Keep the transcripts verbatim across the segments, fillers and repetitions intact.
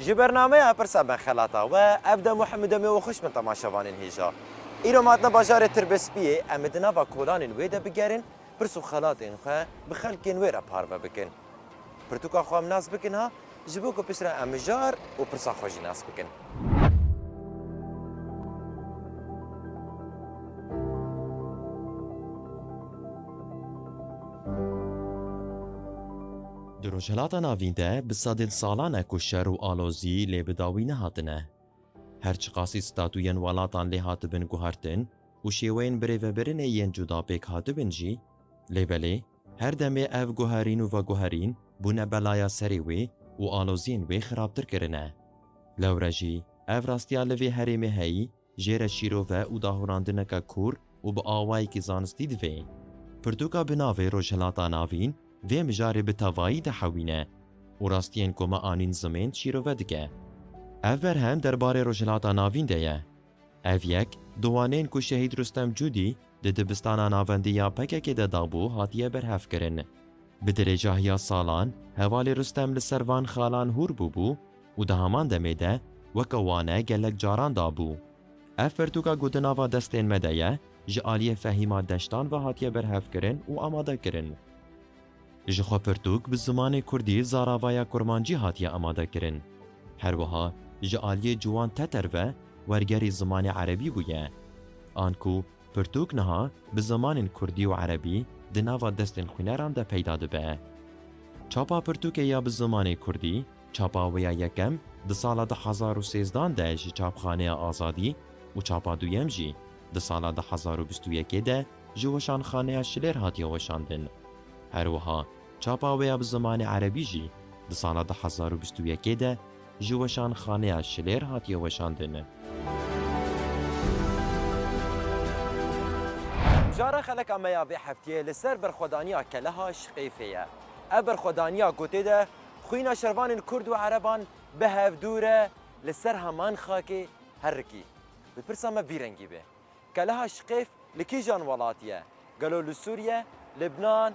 Ji bernameya Pirsa Me Xelata we, ev dem û hemû demê we xweş, min temaşevanên hêja. Îro me hatine bajarê Tirbispiyê, em ê di nava kolanên wê de bigerin, pirs û xelatên xwe bi xelkên wê re parve bikin. Pirtûka xwe em nas bikin ha, ji bo ku piştre em mijar û pirsa xwe jî nas bikin. Di Rojhilata Navîn de bi sedên salan e ku şer û alozî lê bi dawî nehatine. Her çiqasî statûyên welatan lê hatibin guhertin û şêweyên birêvebirinê yên cuda pêk hatibin jî, lê belê her demê ev guherîn û veguherîn bûne belaya serê wê û aloziyên wê xirabtir kirine. Lewre jî ev rastiya li vê herêmê heyî jê re şîrove û dahurandineke kûr û bi awayekî zanistî divê. Pirtûka bi navê Rojhilata Navîn vê mijarê bi tevayî dihewîne û rastiyên ku me anîn zimên şîrove dike. Ev berhem derbarê Rojhilata Navîn de ye. Ev yek di wanên ku Şehîd Rustem Cûdî di dibistana navendî ya P K K de dabû hatiye berhevkirin. Bi dirêjahiya salan hevalê Rustem li ser van xalan hûr bûbû û di heman demê de weke wane gelek caran dabû. Ev pirtûka ku di nava destên me de ye, ji aliyê Fehîma Deştan ve hatiye berhevkirin û amadekirin. Ji xwe pirtûk bi zimanê kurdî zaravaya kurmancî hatiye amadekirin. Her wiha ji aliyê Ciwan Teter ve wergerî zimanê erebî bûye. Anku pirtûk niha bi zimanên kurdî û erebî di nava destên xwîneran de peyda dibe. Çapa pirtûkê ya bi zimanê kurdî, çapa wê ya yekem di sala du hezar û sêzdan de ji Çapxaneya Azadî û çapa duyem jî di sala du hezar û bîst û yekê de ji Weşanxaneya Şilêr hatiye weşandin. Her wiha çapa wê ya bi zimanê erebî jî di sala du hezar û bîst û yekê de ji Weşanxaneya Şilêr hatiye weşandin. Mijara xeleka me ya vê heftiyê li ser berxwedaniya Keleha Şiqêfê ye. Ev berxwedaniya ku tê de xwîna şervanên Kurd û Ereban bi hevdû re li ser heman xakê herikî. Bi pirsa me vî rengî be. Keleha Şiqêf li kîjan welatî ye? Gelo li Sûriye, Libnan,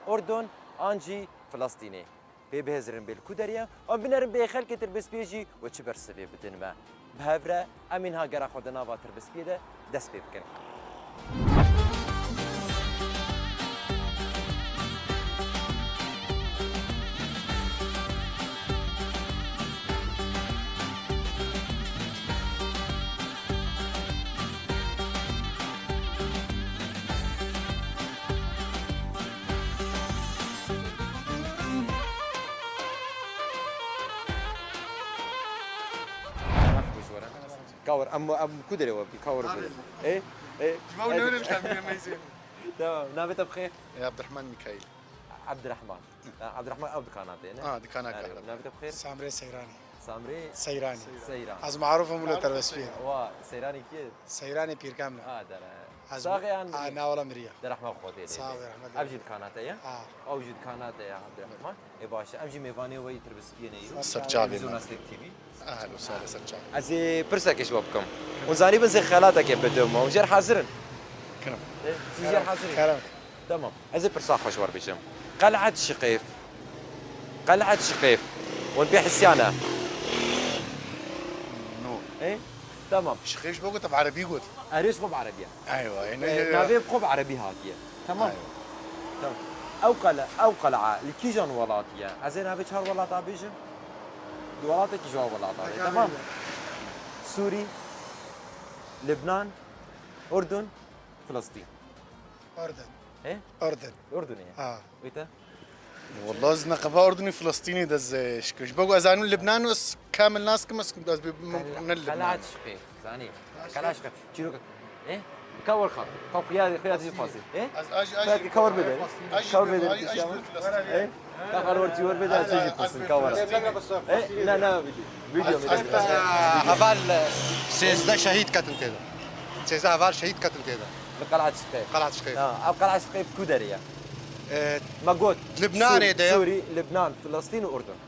Urdun an jî Filistînê? Pê bihêzirin bê li ku derê ye, em binerin bê xelkê Tirbispiyê jî we çi bersivê bidin me. Bi hev re em ê niha gera xwe di nava Tirbispiyê de dest pê bikin. Ka wer, em, em ku derê we bî, ka wer bî. Ê, ê, Ji bo ê, newêrê bişkam bî, meyzê. Tamam, navê te bi xêr? Ê, Abdurrahman Mikail. Abdurrahman. Ha, Abdurrahman ew dikana te ne? Ha, dikana Erê, Abdurrahman. Navê te bi xêr? Samrê Seyranî. Samrê Seyranî. Seyran. Ez marûf im wilo Terbespiyê. Wa, Seyranî kî ye? Seyranê pîrka min e. Ha, dere. Ez Saxê an a, mirî? Na wala miriya. De rehma Xwedê lê Sağ be. Ol, rehmet Ev jî dikana te ye? Ha. Ew jî dikana te ye, Abdurrahman. Ê baş e. Em jî mêvanê we yî Tirbisipiyê ne yî. Ser çavê me. Televîzyona Stêrk T V. Ehlen û sehlen, ser çavê. Ez ê pirsekê ji we bikim. Hûn zanîbin zê xelatekê bidim. Hûn jêr hazir in? Kirim. Ê, siz jêr hazir in? Kerem. Tamam. Ez ê pirsa xwe ji we re bêjim. Qel'et Şiqêf. Qel'et Şiqêf. Hûn pê hisiya ne? No. Ê? Tamam. Şiqêf ji bo got, bi erebî got. Erê, ji xwe bi erebî ye. Eywa, yani Ê, navê bi xwe bi erebî hatiye. Tamam. Eywa. Tamam. Ew qele, ew qel'a li kîjan welatî ye? Ez ê navê çar welata bêjim. Di welatekî ji wan welata ye. Tamam. Sûrî, Libnan, Urdun, Filistîn. Urdun. He? Urdun. Urdunê ye. Ha. Wê te? Wallah, ez neqeba Urdunî Filistînî de ez, e, şikir. Ji bo ku ez zanim Libnan û ez kamil nas kim, ez, ez bi, Qela-, ne Libnan. Qel'et Şiqêf, zanî. Qel'et Şiqêf. Çîroka. E? Ka wer xwe. Ka xuya, xuya dî fazî. E? Ez aj, aj. Belki ka wer bide. Aj Ka wer bide. Aj, aj Filistîn. E? Ka wer çî wer bide, çi jî pirsin, ka wer. E? Ne, ne, video. Video, video. Heval, e, sêzdeh şehîd ketin tê de. Sêzdeh heval şehîd ketin tê de. Li Qel'et Şiqêf. Qel'et Şiqêf. Ha, ev Qel'et Şiqêf ku derê ye? E, Me got, Libnanê Sûrî, de ye. Sûrî, Libnan, Filistîn û Urdun.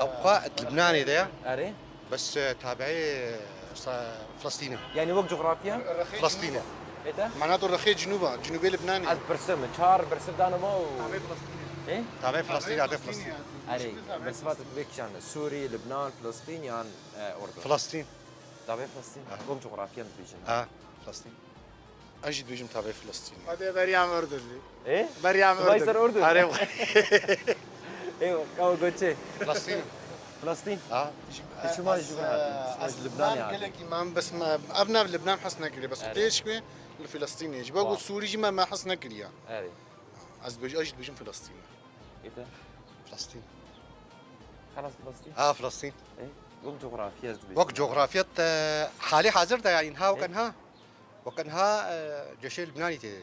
Ew xwe di Libnanê de ye. Erê. Bes, e, tabiî, e, sa-, Filistîn e. Yani wek coğrafya? Filistîn e. Ê te? Mana tu rexê Cinûba, Cinûbê Libnanê. Ez birsim, çar birsim danima û Navê Filistîn e. Ê? Tavê Filistîn, tavê Filistîn. Erê, bersiva te divê kîjan e? Sûrî, Libnan, Filistîn yan, e, Urdun? Filistîn. Tavê Filistîn? Ha. Gom cografya dibêjin. Ha, Filistîn. Ez jî dibêjim tavê Filistîn. Hadi beriyam Urdun. Ê? Beriyam Urdun. Ser Urdun. Erê. Ê, kawa goçê? Filistîn. Filistîn? Ha. Te çima ji Libnan hatî? Çima ji Libnan hatî? Gelekî mam bes me, ev nav Libnan hez nekiriye, bes têşkê li Filistînê. Ji bo ku Sûrî jî me, me hez nekiriye. Erê. Ez dibêj-, ez jî dibêjim Filistîn. Ê te? Filistîn. Xelas Filistîn? Ha, Filistîn. Ê, wek cografya ez dibêjim. Wek cografya te halê hazir de, yanî, ha, wek enha, wek enha, e, ceşê Libnanî tê de.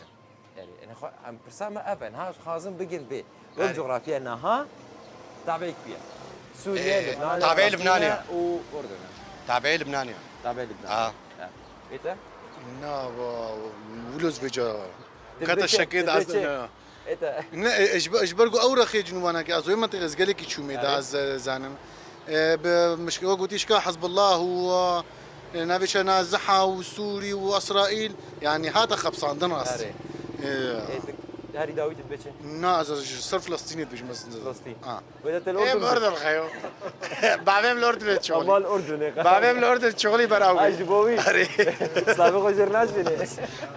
Yanî, en xwe, em pirsa me ev e, niha ez xwazim bigin bê. Wek cografya niha, tabeyek bûye. Sûriye, Libnan, tavê Filistîn Libnanê û Urdun e. Tavê Libnanê. Tavê Libnanê. Ha. Ha. Ê te? Na, wa, wilo ez vêca. Kata şekê de ez ne. Ê te? Ne, e, ji ber, ji ber ku ew rexê cinûbanekê ez wê mentiqê ez gelekî çûmê de ez, e, zanim. E, bi mişk-, wek gotî şika Hizbullah û, e, navê çi ne, Ziha û Sûrî û Îsraîl, yanî hate xepsandin rast. Erê. E. Ê, tu herî dawî tu dibe çi? Na, ez, ez ji ser Filistînê dibêjim ez. Filistîn. Ha. Wê de te li Ê, Urdun Urdun xeyo. Bavê min li Urdun de çolî. Heval Urdun e. Bavê min li Urdun çolî beraw. Ay, ji bo wî. Erê. Slavê xwe jêr naşînê.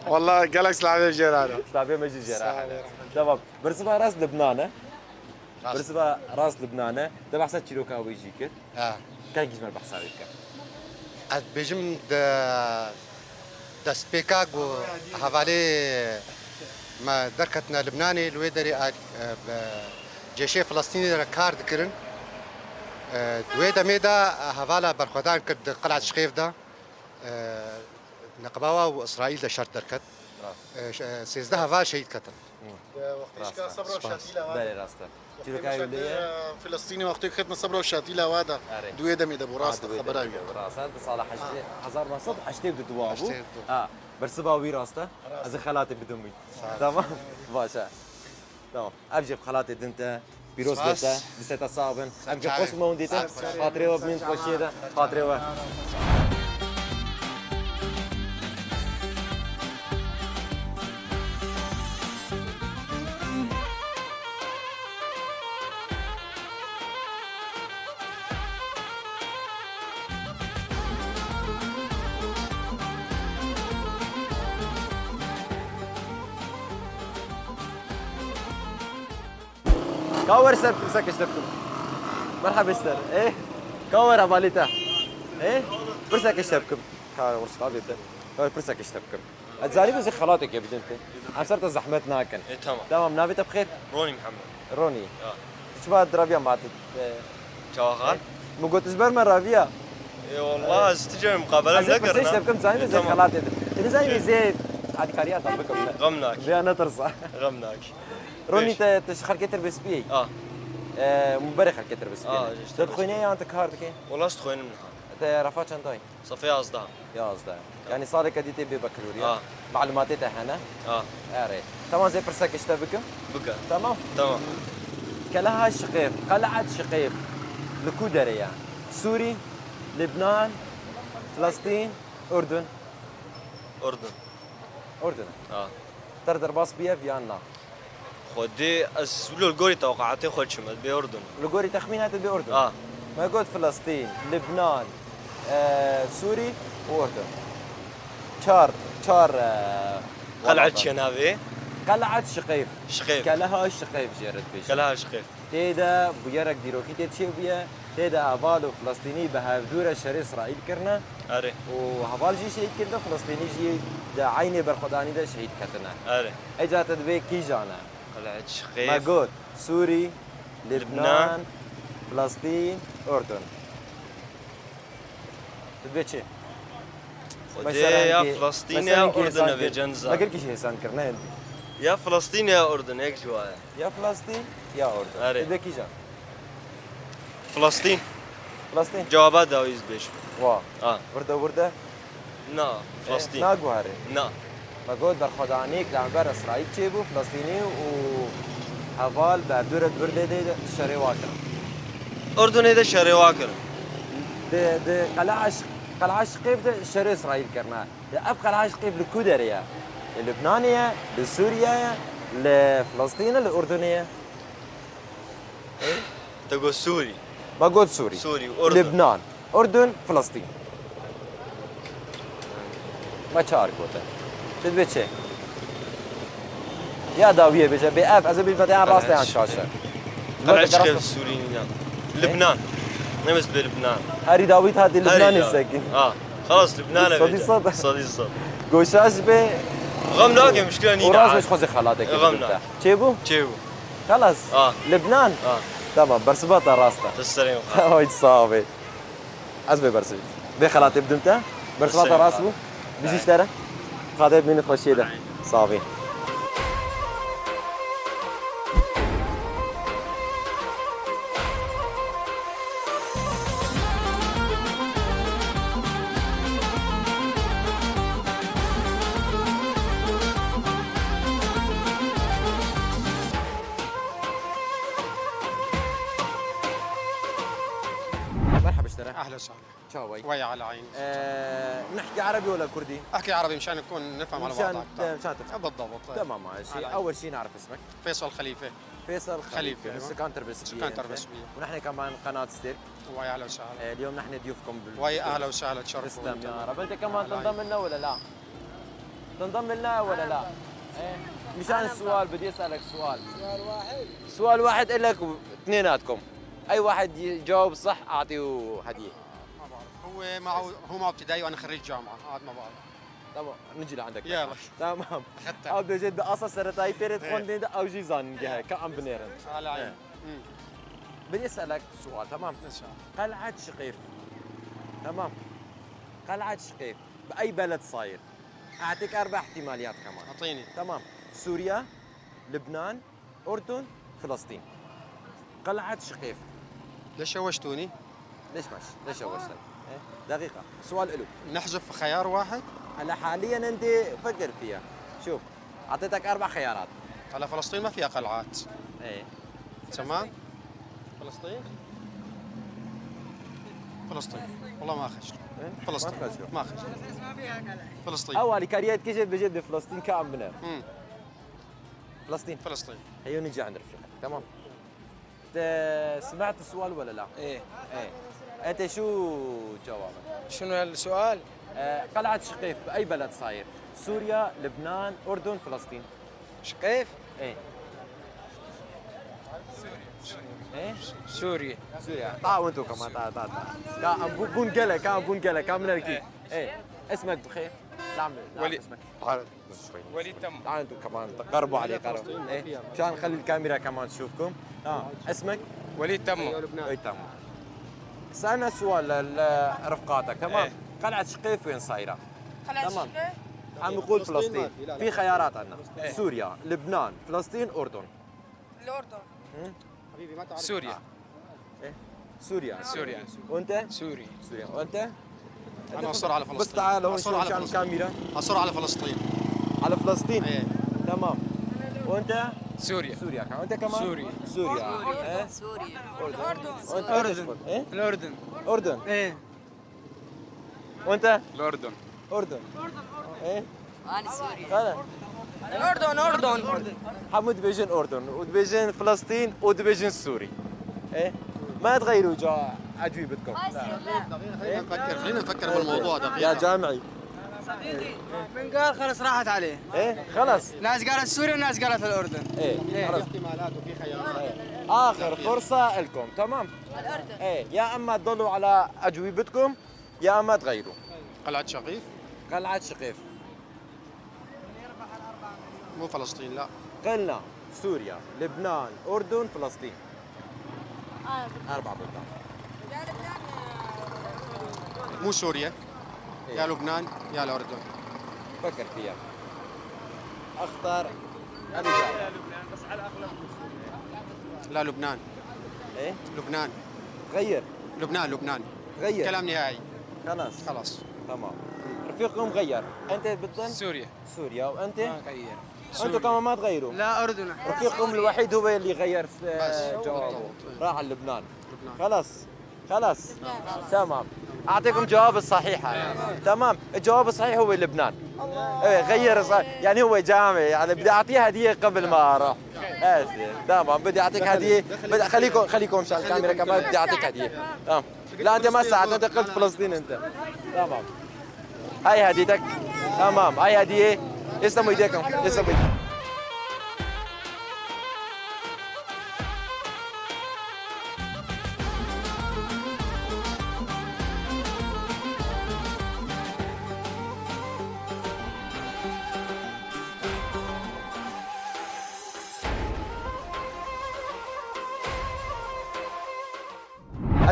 Wallah, gelek slavê jêr hene. Slavê me jî jêr hene. Tamam. Bersiva rast Libnan e. Rast. Bersiva rast Libnan e. Te behsa çîroka wê jî kir. Ha. Kengî ji me behsa wê bike. Ez dibêjim de destpêka ku hevalê me derketine Libnanê, li wê derê a, e, bi cêşê Filistînê re kar dikirin. E, di wê demê de hevala berxwedan kir di Qel'et Şixêf de. E, Neqbawa û Îsraîl de şer derket. Rast. E, ş-, e, sêzdeh heval şehîd ketin. Di wextê şika sebra û şatîla wa de. Belê, rast e. Çîroka wê lê ye. Filistînê wextê ketine sebra û şatîla wa de. Erê. Di wê demê de bû, rast e, xebera wî. Rast e, di sala heştê, hezar neh sed heştê û du wa bû. Heştê û du. Ha, bersiva wî rast e. Rast. Ez ê xelatê bidim wî. Sağ ol. Tamam. Baş e. Tamam. Ev jî xelatê din te. Pîroz be te. Distê te sax bin. Em jî xweş me hûn dîtin. Xatirê we bimîn xweşiyê de. Xatirê we. Ka wer ser pirsek işte bikim. Merhaba işte. Eh. Ka wer hevalî te. Eh. Pirsek işte bikim. Ka wer sifavê te. Ka wer pirsek işte bikim. Ez zanî bizî xelateke bidin te. Em ser te zehmet nakin. E, tamam. Tamam, navê te bi xêr? Ronî Mihemed. Ronî. Ya. Tu çima diraviya ma tu, e, Çawa xal? Min got, ji ber me raviya. E, wallah, ez tu cem muqabele nekirina. Ez pirsê işte bikim, zanî bizî xelatê bidin. Tu nizanî zê alîkariya te bikim ne? Xem nak. Vêya netirsa. Xem nak. Ronî, te, te ji xelkê Tirbêspiyê yî? A. E, min berê xelkê Tirbêspiyê ne. A, işte. Te dixwînê yan te kar dikê? Wallah, ez dixwînim niha. Te refa çend dayî? Sefê yazdeh. Yazdeh. Yanî saleke dî tê bê bekloriya. Ha. Malumatê te hene? Ha. Erê. Tamam, zê pirsek işte bikim. Bike. Tamam. Tamam. Keleha Şiqêf, Qel'et Şiqêf. Li ku derê ye? Sûrî, Libnan, Filistîn, Urdun. Urdun. Urdun. Ha. Te re derbas bûye yan na? Xwedê ez wilo li gorî tewqeatê xwe çim, ez bê Urdun. Li gorî texmîna te bê Urdun? A. Me got Filistîn, Libnan, e, Sûrî û Urdun. Çar, çar, e, Qel'et welat. Çi navê? Qel'et Şiqeyf. Şiqeyf. Keleha Şiqeyf jê re dibêjin. Keleha Şiqeyf. Tê de bûyerek dîrokî tê çêbûye. Tê de heval û Filistînî bi hevdû re şerê Îsraîl kirine. Erê. Û heval jî şehîd kirine, Filistînî jî di eynê berxwedanî de şehîd ketine. Erê. Ê ca te dibê kîjan e? Qel'et Şiqeyf. Me got, Sûrî, Libnan, Libnan, Filistîn, Urdun. Tu dibê çi? Xwedê ya Filistîn ya Urdun e, bê cem zan. Me kir kî jî hêsan kir, ne hindî. Ya Filistîn ya Urdun, yek ji wa ye. Ya Filistîn, ya Urdun. Erê. Tu dibê kîjan? Filistîn. Filistîn. Cewaba dawî ez dibêjim. Wa. Ha. Wirde wirde. Na, Filistîn. E, naguherê. Na. Me got berxwedanî li hember Îsraîl çêbû, Filistînî û heval bi hevdû re di wir lê de şerê wa kirin. Urdunê de şerê wa kirin. Di, di Qel'a Şiq-, Qel'a Şiqêf de şerê Îsraîl kirine. Di ev Qel'a Şiqêf li ku derê ye? Li Lubnanê ye, li Sûriye ye, li Filistîn e, li Urdunê ye? Te got Sûrî. Ma got Sûrî. Sûrî, Urdun. Libnan, Urdun, Filistîn. Ma çar gotin. Çi dibê çi? Ya dawiyê bêje, bê ev, ez ê bêjim te yan rast e yan şaş e. Qel'e çiqê Sûrî nîne. Libnan. Ne mesela Libnan? Herî dawî hatî Libnanê sekî. Ha. Xelas Libnan e. Sedî sed. Sedî sed. Goşaş be. Xem nake, muşkile nîne. Û rast be, xwezî xelateke. Xem nake. Çêbû? Çêbû. Xelas. Ah. Libnan? Ah. Tamam, bersiva te rast e. Te serê xwe. Tamam, hiç sağ ol. Ez bê bersivî. Vê xelatê bidim te. Bersiva te rast bû. Bijî ji te re. Xatê bimînin xweşiyê de. Sağ ol. مرحبا اشترى. اهلا وسهلا. شاوي. وي على عيني. آه، نحكي عربي ولا كردي؟ احكي عربي مشان نكون نفهم على بعض اكثر. مشان تفهم. بالضبط. تمام، ماشي. على عيني. اول شيء نعرف اسمك. فيصل خليفة. فيصل خليفة. خليفة، أيوة. سكان تربية سورية. سكان تربية سورية. ونحن كمان قناة ستير. وي اهلا وسهلا. آه، اليوم نحن ضيوفكم بال- وي اهلا وسهلا، تشرفوا. تسلم يا رب. انت كمان تنضم لنا ولا لا؟ تنضم لنا ولا لا؟ إيه. مشان السؤال بدي اسالك سؤال. سؤال واحد. سؤال واحد الك واثنيناتكم. اي واحد يجاوب صح اعطيه هديه. ما بعرف. هو معه، هو معه ابتدائي وانا خريج جامعة، هذا ما بعرف. تمام، نجي لعندك. يلا. تمام. حتى. او بجد اصلا سرتاي بيرت خوندين ده او جي زان جهه كان بنيرن. على عين. إيه. مم. بدي اسالك سؤال، تمام؟ ان شاء الله. قلعة شقيف. تمام. قلعة شقيف بأي بلد صاير؟ اعطيك اربع احتماليات كمان. اعطيني. تمام. سوريا، لبنان، أردن، فلسطين. قلعة شقيف. ليش شوشتوني؟ ليش ماشي؟ ليش شوشتك؟ إيه؟ دقيقة. سؤال إلو. نحذف خيار واحد؟ هلا حاليًا أنت فكر فيها. شوف، أعطيتك أربع خيارات. هلا فلسطين ما فيها قلعات. إيه. تمام؟ فلسطين؟ فلسطين. والله ما خش. إيه؟ فلسطين. ما خش. ما خش. فلسطين. أولي كاريات كجد بجد فلسطين كان بنا. مم. فلسطين. فلسطين. هي نجي عند رفيقك، تمام؟ ت-، سمعت السؤال ولا لا؟ إيه. إيه. أنت شو جوابك؟ شنو السؤال؟ آه، قلعة شقيف بأي بلد صاير؟ سوريا، لبنان، أردن، فلسطين. شقيف؟ إيه. إيه؟ سوريا. سوريا. تعالوا أنتوا كمان، تعال، تعال، تعال. كان بو-، بون قلة، كان بون قلة، كان من الكي. إيه. اسمك بخير؟ نعم، نعم، ولي. اسمك. تعال. شوي. وليد تمو. تعالوا انتوا كمان، قربوا عليه، قربوا. ايه. مشان نخلي الكاميرا كمان تشوفكم. اه، اسمك؟ وليد تمو. وليد تمو. سألنا سؤال ل-، لرفقاتك، تمام؟ ايه. قلعة شقيف وين صايرة؟ قلعة تمام. شقيف؟ عم يقول فلسطين. في خيارات عندنا. ايه. سوريا، لبنان، فلسطين، أردن. الأردن. هم؟ حبيبي، ما تعرف. سوريا. إيه؟ سوريا. سوريا. وأنت؟ سوري. سوريا. وأنت؟ أنا أصر على فلسطين. بس تعال هون أصر شوي على مشان فلسطين. الكاميرا. أصر على فلسطين. على فلسطين؟ إيه. تمام. وأنت؟ سوريا. سوريا. وأنت كمان؟ سوري. سوريا. إيه؟ سوريا. أردن. وأنت؟ أردن. إيه؟ الأردن. أردن. إيه. وأنت؟ الأردن. أردن. إيه؟ أنا سوري. خلص. الأردن، أردن. هم دبيجن أردن، ودبيجن فلسطين، ودبيجن سوري. إيه؟ ما تغيروا جا أجوبتكم. خلينا نفكر، خلينا نفكر بالموضوع دقيقة. يا جامعي. صديقي، من قال خلص راحت عليه. إيه؟ خلص. ناس قالت سوريا وناس قالت الأردن. إيه، إيه. خلص. في احتمالات وفي خيارات. إيه. آخر فرصة لكم، تمام؟ الأردن. إيه، يا أما تضلوا على أجوبتكم، يا أما تغيروا. قلعة شقيف. قلعة شقيف. مو فلسطين، لا. قلنا سوريا، لبنان، أردن، فلسطين. آه. أربع بلدان. يا لبنان، يا مو سوريا، إيه. يا لبنان، يا الأردن. فكر فيها. اختار الإجابة. لا، لبنان. إيه؟ لبنان. تغير. لبنان، لبنان. تغير. كلام نهائي. خلاص. خلاص. تمام. رفيقكم غير. أنت بتظن؟ سوريا. سوريا. وأنت؟ ما غير. أنتوا سوريا. كمان ما تغيروا؟ لا، أردن. رفيقكم الوحيد هو اللي غير س-، بس. جوابه. بالضبط. راح على لبنان. لبنان. خلاص. خلاص. تمام. أعطيكم جواب الصحيح. تمام. الجواب الصحيح هو لبنان. إيه، غير صح-، يعني هو جامعي. يعني بدي أعطيه هدية قبل ما أروح. Evet, tamam. بدي أعطيك هدية. بدي، خليكم، خليكم عشان الكاميرا كمان، بدي أعطيك هدية. تمام. لا، أنت ما ساعدت، أنت قلت فلسطين أنت. تمام. هاي هديتك. تمام، هاي هدية. يسلموا إيديكم، يسلموا إيديكم.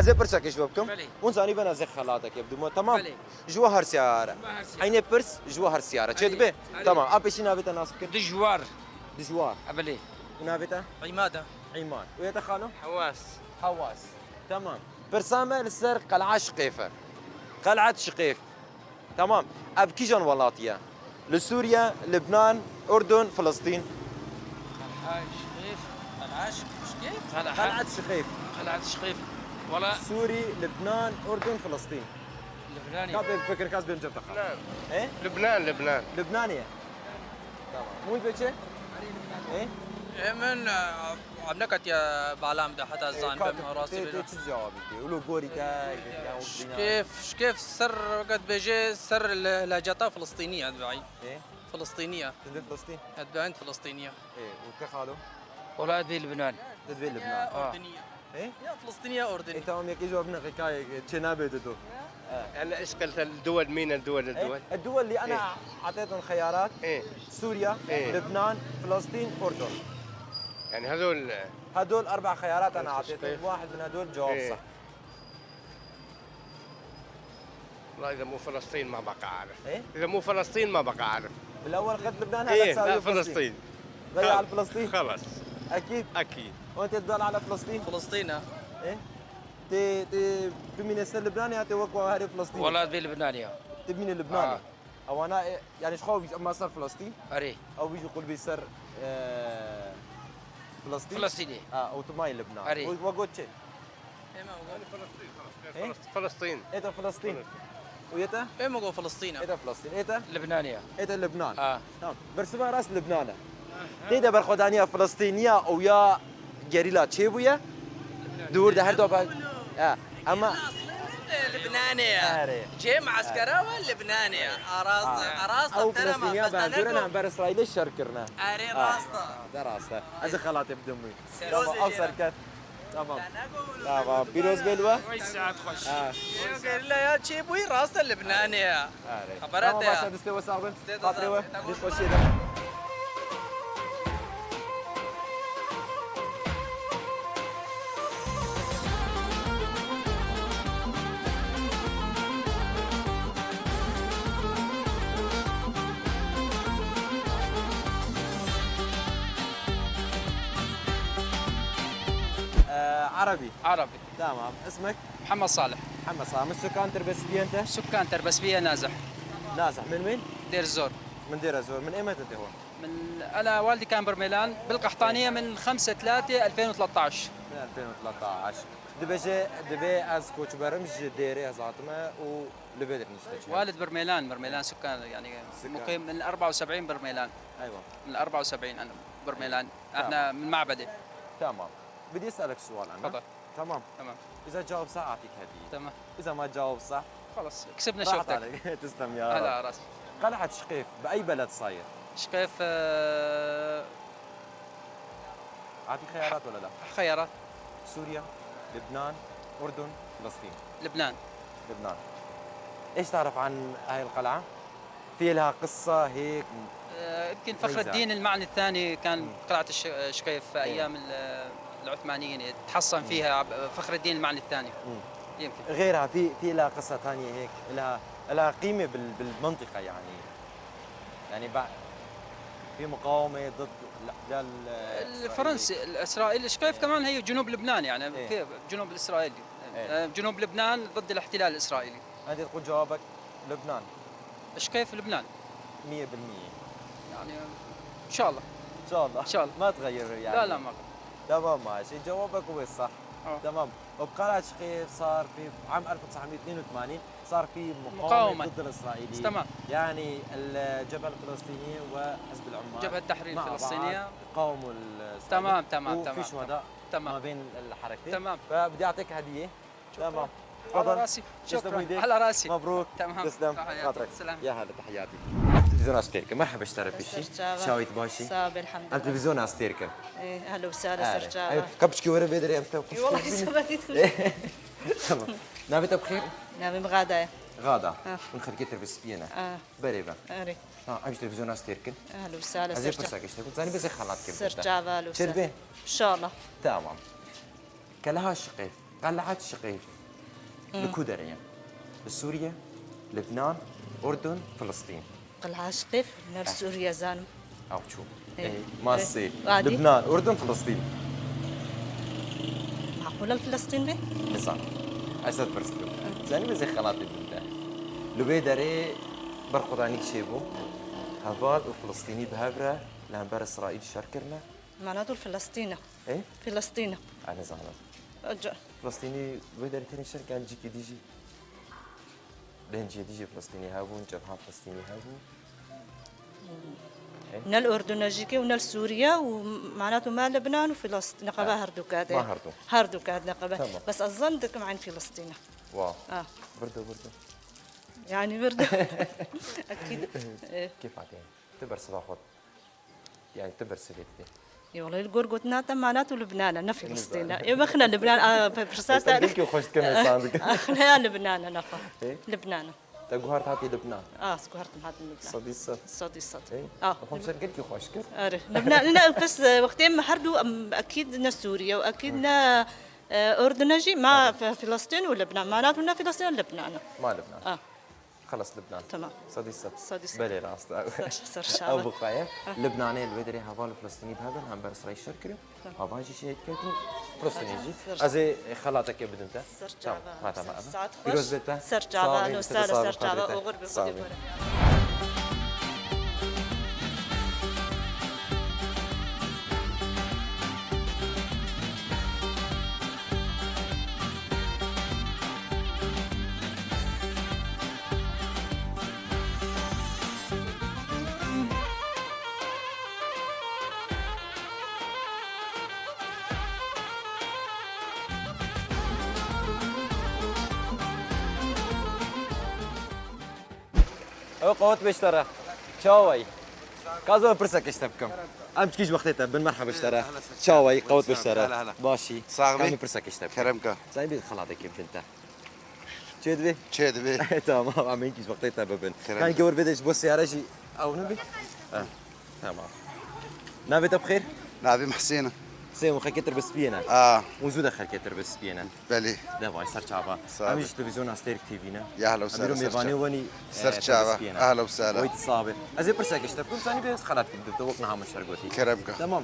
Ez ê pirsekê ji we bikim. Belê. Hûn zanîbin ez ê xelatekê bidim we, temam? Belê. Ji we her siyara. Ji me her siyara. Eynê pirs ji we her siyara. Çê Belê. dibe? Belê. Tamam. A pêşî navê te nas bikin. Dijwar. Dijwar. E, belê. Û navê te? Îmad e. Îmad. Û yê te xalo? Hewas. Hewas. Tamam. Pirsa me li ser Qel'a Şiqêf e. Qel'et Şiqêf. Tamam. Ev kîjan welatî ye? Li Sûriye, Libnan, Urdun, Filistîn. Qel'a Şiqêf. Qel'a Şiqêf. Qel'a. Qel'et Şiqêf. Qel'et Şiqêf. Wala. Sûrî, Libnan, Urdun, Filistîn. Libnanê. Ka bê fikir kas bêm cem taxa. Libnan. E? Libnan, Libnan. Libnanê ye. Tamam. Hûn dibê çi? E? E, min, e, ev neketiye bala min de heta E, zan ka bim tu, rast tê, bêjim. tê çi cewabî dê? Wilo gorî te, ya, Şikêf, şikêf ser, weke dibêje ser le-, lehceta Filistînî ye dibî. E? Filistînî ye. Tu dibê Filistîn? Ez dibî Filistînî ye. E, û te xalo? Wela ez dibî Libnan. Tu dibî Libnan. Ha. Urdunî ye. E? Ya Filistînî ya Urdunî. E, tamam, yekê ji wan bine qekayê, çê nabe dido. E. Yani eşkal tel duwel mîne duwel E, duwel. E, duwel li ana E. atetun xeyarat. E. Sûriye, E. Libnan, Filistîn, Urdun. Yani hedol, e, Hedol erba xeyarat ana hedol atetun. işte. Wahid min hedol cevap E. sah. والله إذا مو فلسطين ما بقى أعرف. إيه؟ إذا مو فلسطين ما بقى أعرف. بالأول قلت لبنان، هذا إيه، تساوي لا، فلسطين. فلسطين. غير على فلسطين. خلص. أكيد. أكيد. وأنت تدل على فلسطين؟ فلسطين، آه. إيه؟ تي، تي بمين يصير لبناني، أنت وكو هاري فلسطيني؟ والله أبي لبناني، آه. تبيني لبناني؟ آه. أو أنا، إيه، يعني شخو بيج-، أما صار فلسطين؟ أري. أو بيجي يقول بيصير، آه، فلسطين؟ فلسطيني. آه، أو تماي لبنان. أري. و-، وقوت شيء؟ إيه؟ فلسطين. إيه ده فلسطين؟ ويتا؟ إيه مقو فلسطين؟ إيه ده فلسطين؟ إيه ده؟ لبنانية. إيه ده لبنان؟ آه. تمام. برسمها راس لبنان. تيدا برخدانية فلسطينية أو يا جريلا تشيبويا؟ دور ده هر دو بقى. آه. أما لبنانية. أري. جي معسكرة ولا لبنانية؟ أراس، آه. أراس أو ترى ما فلسطينية بس بقى أنا دورنا أقول. عن برس رايلة شركرنا. أري آه. راستا. ده راستا. إذا خلاطي بدمي. سيروزي أو جيران. سركت. Tamam. Tamam. Pîroz bê li we. Wey saet xweş. Ha. Gerîla ya çê bûyî rast e Libnanê ya. Are. Xebera Tamam, te ya. Baş e, distê we sax bin. Distê te Xatirê sax we. Bin. Tamam. Dîş xweşiyê de. آه، عربي. عربي. تمام. اسمك؟ محمد صالح. محمد صالح. من سكان تربسبية أنت؟ سكان تربسبية نازح. نازح. من وين؟ دير الزور. من دير الزور. من إيمتى أنت هون؟ من، أنا والدي كان برميلان، بالقحطانية من خمسة ثلاثة ألفين وثلاثة عشر. من ألفين وثلاثة عشر. دبجة، دبي أز كوتش برمج ديري هزاتمة و لبدر نشتة. والد برميلان، برميلان سكان، يعني، سكان. مقيم من أربعة وسبعين برميلان. أيوة. من أربعة وسبعين أنا برميلان. تمام. إحنا من معبدة. تمام. بدي أسألك سؤال أنا. تفضل. تمام. تمام. إذا جاوب صح أعطيك هدية. تمام. إذا ما جاوب صح، خلص، كسبنا راحت شوفتك. عليك. تسلم يا رب. هلا راسي. قلعة شقيف بأي بلد صاير؟ شقيف، آه، أعطيك خيارات ولا لا؟ خيارات. سوريا، لبنان، أردن، فلسطين. لبنان. لبنان. إيش تعرف عن هاي القلعة؟ في لها قصة هيك؟ آه، يمكن فخر مميزة. الدين المعني الثاني كان مم. بقلعة الش-، شقيف في إيه. أيام ال-، العثمانيين، تحصن مم. فيها عب-، فخر الدين المعني الثاني. مم. يمكن. غيرها في، في لها قصة ثانية هيك، لها، لها قيمة بال-، بالمنطقة يعني. يعني بع-، في مقاومة ضد الاحتلال الفرنسي، الإسرائيلي. الإسرائيلي. شقيف إيه. كمان هي جنوب لبنان يعني، إيه. في جنوب الإسرائيلي. إيه. آه، جنوب لبنان ضد الاحتلال الإسرائيلي. أنت تقول جوابك لبنان. شقيف لبنان. مية بالمية. يعني، إن شاء الله. إن شاء الله. إن شاء الله. ما تغير يعني. لا، لا، ما بغير. تمام، ماشي. جوابك هو الصح. آه. تمام. وقلعة شقيف صار في عام ألف وتسعمية واثنين وثمانين، صار في مقاومة مقاومة. ضد الإسرائيليين. تمام. يعني الجبهة الفلسطينية وحزب العمال جبهة تحرير مع بعض فلسطينية. قاوموا الإسرائيليين. تمام، تمام، وفي تمام، شهداء تمام. ما بين الحركتين. تمام. فبدي أعطيك هدية. شكرًا. تمام. على تفضل. راسي. تسلم شكرًا. إيديك. على راسي. مبروك. تمام. تسلم. تحياتي. خاطرك. سلام. يا هلا، تحياتي. تلفزيون أستيرك. مرحبا، ايش تعرف بشي؟ سرچاوة. شاويت باشي؟ صعب الحمد لله. تلفزيون أستيرك. إيه، أهلا وسهلا، آه. سرچاوة. أيوة. كم بشكي ورا بدري أنت؟ إي والله سبتي تكون. تمام. نابت بخير؟ نابت بغدايا. غادا. آه. من خلقية تربس بينا. آه. بريبا. أري. آه، أمش تلفزيون أستيرك. أهلا وسهلا، سرچاوة. أزي برسك إيش تقول؟ زاني بزي خلات كيف. سرچاوة، أهلا وسهلا. إن شاء الله. تمام. قلعة شقيف، قلعة شقيف. مم. لكو دريا؟ لسوريا، لبنان، أردن، فلسطين. قلعة شقيف، نال آه. سوريا زانم. أو شو؟ إيه. إيه، ما إيه. الصين. غادي. لبنان، أردن، فلسطين. معقولة الفلسطين بي؟ نزان. أسد برستو. آه. زاني بزي خلاتي بنتا. لبي دري برقداني شيبو. هفال وفلسطيني بهفرة، لهمبر إسرائيل شر كرنا. معناته الفلسطينة. إيه؟ فلسطينة. أنا زعلان. أجا. فلسطيني وين داري تاني شركة عن جيكي ديجي؟ لهنجي ديجي فلسطيني هابو، جبهة فلسطيني هابو. إيه؟ نال أردن جيكي ونال سوريا ومعناته ما لبنان وفلسطين، نقبة آه. هردو كاد، ما إيه. هردو. هردو كاد نقبة. تمام. بس أظن دكم عن فلسطين. واو. آه. بردو، بردو. يعني بردو. أكيد. إيه. كيف عتين؟ تبر صباح وقت. يعني تبر سبيتي. يا والله الجور قلت ناتا معناته لبنان، أنا فلسطين. إيه، ما إحنا لبنان، آه، ف-، فرصات بس تانية. تديك وخش تكمل صادق. إحنا يا لبنان، أنا فا. إيه؟ لبنان. تقهر تعطي لبنان. آه، سكهرت معاد لبنان. صدي صد. صدي صد. إيه؟ آه. وخمسة قلت لك خوش كر. أري. لبنان، لا، بس وقتين ما هردو، أم، أكيد نا سوريا، وأكيد نا، آه، أردن جي، ما أري. ف-، فلسطين ولبنان، معناته نا فلسطين ولبنان. ما لبنان. آه. خلص لبنان. تمام. صدي صد. صدي صد. بلي راست. سر-، سر شعبة. أو بقايا. آه. لبنانية الودري هفال فلسطيني بهذا هم بر إسرائيل شركري. هاوان جی شهید کردن، فلسطینی جی. سەرچاوە. Ez ê xelateke bidim te. سەرچاوە. Tamam. Ha, tamam. سەعات خۆش. پیرۆز بێت te. سەرچاوە، ساڵی ئەنو سارە، سەرچاوە، سەرچاوە، خاطرێ te. ئۆغر بێ خۆدی ساڵی. گۆرە. Ew qewet beştere. Çawayî. Kazo pirsek işte bikim. Em çikiş wextê te bin merheba işte re. Çawayî qewet beştere. Başî. Sağ ol. Kamî pirsek işte bikim. Kerem ka. Sen bir xelateke bin te. Çê divê? Çê divê. Tamam, em hiç wextê te bibin. Kerem. Kan gewir bide ji bo siyare jî ew nebî? Eh, tamam. Navê te bi xêr? Navê min Husên e. Husên, û xelkê te bi spiyê ne? A. Û zû de xelkê te bi spiyê ne? Belê. De vay, ser çava. Sağ ol. Em ji televîzyona Stêrk T V ne. Ya hela û ser çava. Em îro mêvanê wenî, ser çava. Hela û ser. Wayt sabe. Ez ê pirsek işte bikim, zanî bê xelat kim dibde wek niha min şer gotî. Kerem ka. Tamam.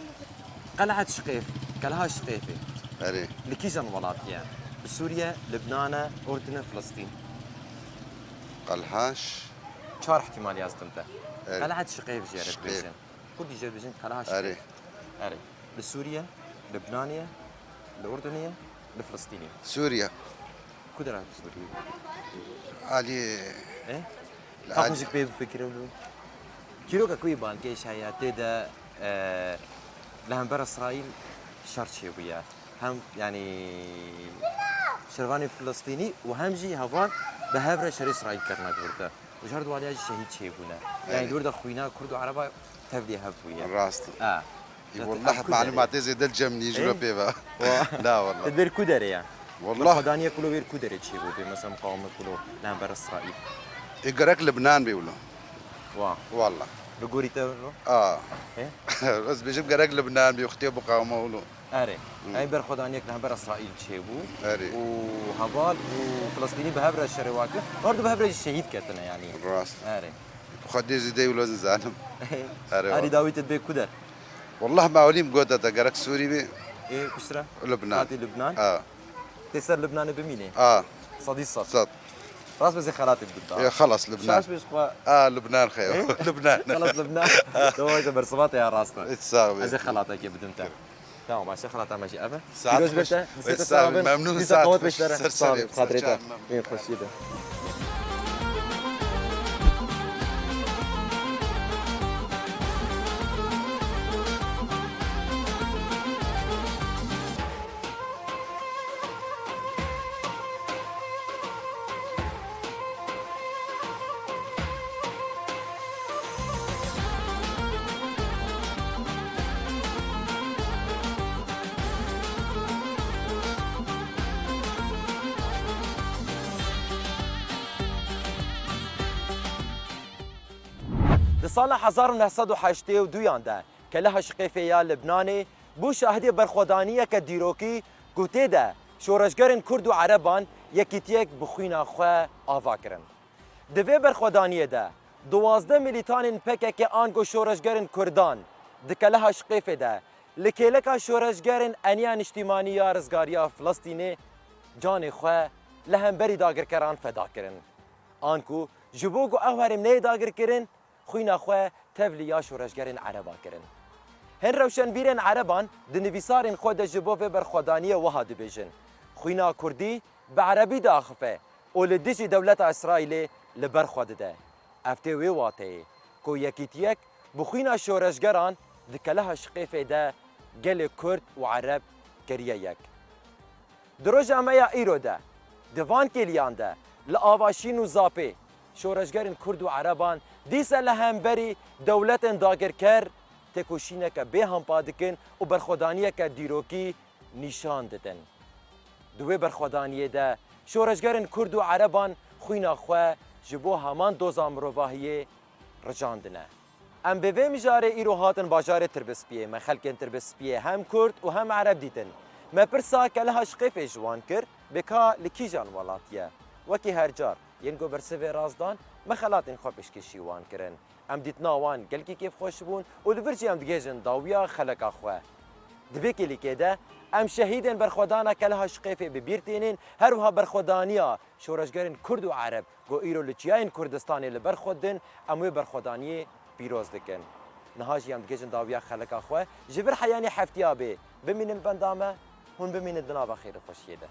Qel'et Şqêf, Qelha Şqêfê. Erê. Li kîjan welatî ye? Li Sûriye, Libnan e, Urdun e, Filistîn. Qelha Ş-, çar ihtimal yazdim te. Erê. Qel'et Şqêf jê re dibêjin. Kurdî jê dibêjin Qelha Şqêf. Erê. Erê. Li Sûriye, Libnanê ye, li Urdunê ye, li Filistînê ye. Sûriye. Ku dera Sûriye? Alî. E? Li Ka Alî. Xwe jî pê bifikire wilo. Çîroka ku yê balkêş heye, tê de, e, li hember Îsraîl şer çêbûye. Hem, yanî, şervanê Filistînî û hem jî heval bi hev re şerê Îsraîl kirine di wir de. Û ji her du aliya jî şehîd çêbûne. Yanî Evet. di wir de xwîna Kurd û Ereba tevlî hev bûye. Rast. Ha. Î, Zaten wallah, ev ku derê? Malûmatê zêde li cem nî ji lo pê ve. Wa. La wallah. Te di vir ku derê ye? Wallah. Berxwedaniye ku lo vir ku derê çêbû bê, mesela muqaweme ku lo li hember Îsraîl. Ê, gerek Libnan bê wilo. Wa. Wallah. Bi gorî te wilo? A. He? Ez bêjim gerek Libnan bê, wextê muqaweme wilo. Erê. Hmm. Ev berxwedaniyek li hember Îsraîl çêbû. Erê. Û heval û Filistînî bi hev re şerê wan kir. Her du bi hev re jî şehîd ketine, yanî. Rast. Erê. Xwedê zêde wilo nizanim. Erê, Erê, wa. Dawî te dibê ku der? Wallah, mawlî min gote te gerek Sûrî bê. Ê, piştre? Libnan. Hatî Libnan? A. Tê ser Libnanê bimînê? A. Sedî sed. Sed. Rast be zê xelatê bidin ta. Ê, xelas, Libnan. Şaş be ji xwe. A, Libnan xeyo. Ê? Libnan. Xelas Libnan. Dawayê te bersiva te ya rast e. Ê, sağ be. Ez ê xelateke bidim te. Tamam, başka xelata me jî ev e. Saet Pîroz be te, destê te sağ bin. Memnun, dîsa saet qewet be ji te re. Sağ bin, xatirê te. Ên xweşiyê de. Di sala hezar û neh sed û heştê û duyan de Keleha Şiqêfê ya Libnanê bû şahidê berxwedaniyeke dîrokî ku tê de şoreşgerên Kurd û Ereban yekîtiyek bi xwîna xwe ava kirin. Di vê berxwedaniyê de duwazdeh milîtanên P K K ango şoreşgerên Kurdan di Keleha Şiqêfê de li kêleka şoreşgerên Eniya Niştîmanî ya Rizgariya Filistînê canê xwe li hemberî dagirkeran feda kirin. An ku ji bo ku ew herêm neyê dagirkirin, xwîna xwe tevlî ya şoreşgerên Ereban kirin. Hin rewşenbîrên Ereban di nivîsarên xwe de ji bo vê berxwedaniyê wiha dibêjin, xwîna Kurdî bi Erebî diaxife û li dijî dewleta Îsraîlê li ber xwe dide. Ev tê wê wateyê ku yekîtiyek bi xwîna şoreşgeran di Keleha Şiqêfê de gelê Kurd û Ereb kiriye yek. Di roja me ya îro de, di van kêliyan de, li ava Şîn û Zapê, şoreşgerên Kurd û Ereban dîsa li hemberî dewletên dagirker têkoşîneke bêhempa dikin û berxwedaniyeke dîrokî nîşan didin. Di wê berxwedaniyê de şoreşgerên Kurd û Ereban xwîna xwe ji bo heman doza mirovahiyê ricandine. Em bi vê mijarê îro hatin bajarê Tirbispiyê. Me xelkên Tirbispiyê hem Kurd û hem Ereb dîtin. Me pirsa Keleha Şiqêfê ji wan kir, bê ka li kîjan welatî ye? Wekî her car, yên ku bersivê rast dan, me xelatên xwe pêşkêşî wan kirin. Em dîtina wan gelkî kêfxweş bûn û li vir jî em digihêjin dawiya xeleka xwe. Di vê kêlîkê de em şehîdên berxwedana Keleha Şiqêfê bi bîr tînin, her wiha berxwedaniya şoreşgerên Kurd û Ereb ku îro li çiyayên Kurdistanê li ber xwe din, em wê berxwedaniyê pîroz dikin. Niha jî em digihêjin dawiya xeleka xwe. Ji vir heyanî heftiya bê, bimînin benda me, hûn bimînin di nava xêr û xweşiyê de.